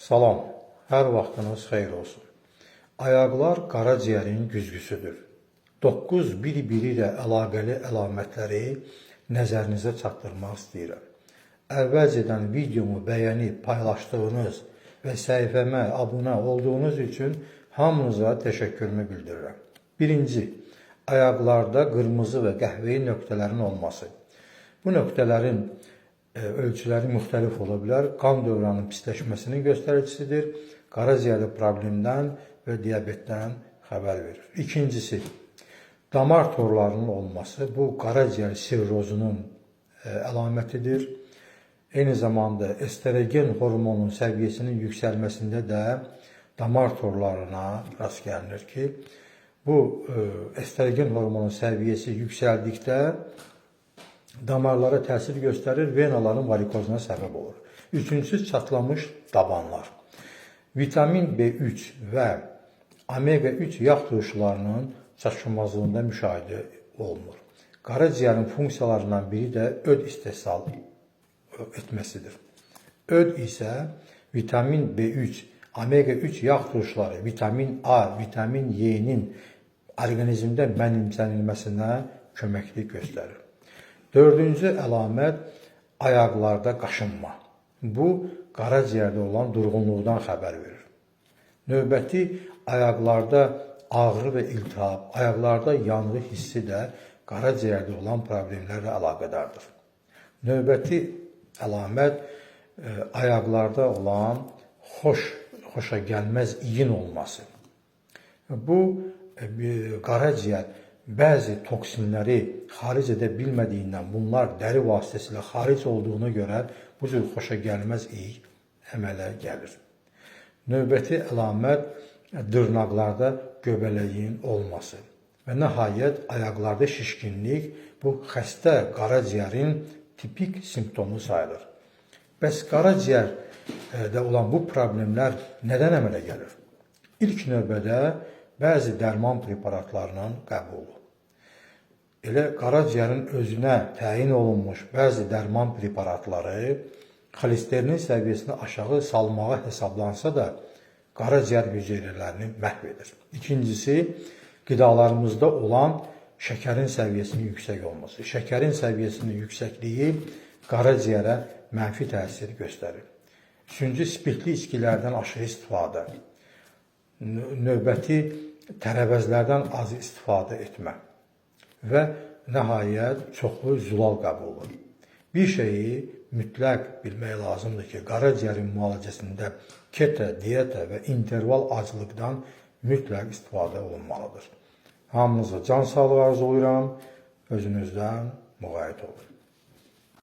Salam, hər vaxtınız xeyir olsun. Ayaqlar qaraciyərin güzgüsüdür. 9 bir-biri ilə əlaqəli əlamətləri nəzərinizə çatdırmaq istəyirəm. Əvvəlcədən videomu bəyənib paylaşdığınız və səhifəmə abunə olduğunuz üçün hamınıza təşəkkürümü bildirirəm. Birinci, ayaqlarda qırmızı və qəhvəyi nöqtələrin olması. Bu nöqtələrin ölçüləri müxtəlif ola bilər. Qan dövranının pisləşməsinin göstəricisidir. Qaraciyərli problemdən və diabetdən xəbər verir. İkincisi, damar torlarının olması. Bu qaraciyər sirrozunun əlamətidir. Eyni zamanda estrogen hormonunun səviyyəsinin yüksəlməsində də damar torlarına rast gəlinir ki, bu estrogen hormonunun səviyyəsi yüksəldikdə damarlara təsir göstərir, venaların varikozuna səbəb olur. Üçüncüsü, çatlamış dabanlar. Vitamin B3 və omega 3 yağ turşularının çatışmazlığında müşahidə olunur. Qaraciyərin funksiyalarından biri də öd istehsal etməsidir. Öd isə vitamin B3, omega 3 yağ turşuları, vitamin A, vitamin Y-nin orqanizmdə mənimsənilməsinə köməklik göstərir. Dördüncü əlamət ayaqlarda qaşınma. Bu qaraciyərdə olan durğunluqdan xəbər verir. Növbəti ayaqlarda ağrı və iltihab, ayaqlarda yanğı hissi də qaraciyərdə olan problemlərlə əlaqədardır. Növbəti əlamət ayaqlarda olan xoşa gəlməz iyin olması. Bu qaraciyər bəzi toksinləri xaric edə bilmədiyindən bunlar dəri vasitəsilə xaric olduğuna görə bu cür xoşa gəlməz iy əmələ gəlir. Növbəti əlamət dırnaqlarda göbələyin olması və nəhayət ayaqlarda şişkinlik bu xəstə qaraciyərin tipik simptomu sayılır. Bəs qaraciyərdə olan bu problemlər nədən əmələ gəlir? İlk növbədə bəzi dərman preparatlarının qəbulu. Elə qaraciyərin özünə təyin olunmuş bəzi dərman preparatları xolesterin səviyyəsini aşağı salmağa hesablansa da qaraciyər hüceyrələrini məhv edir. İkincisi, qidalarımızda olan şəkərin səviyyəsinin yüksək olması. Şəkərin səviyyəsinin yüksəkliyi qaraciyərə mənfi təsir göstərir. Üçüncü, spirtli içkilərdən aşırı istifadə. Növbəti tərəvəzlərdən az istifadə etmə və nəhayət çoxlu zulal qəbulu. Bir şeyi mütləq bilmək lazımdır ki, qaraciyərin müalicəsində keto, diyeta və interval aclıqdan mütləq istifadə olunmalıdır. Hamınıza can sağlığı arzulayıram. Özünüzdən müğayət olun.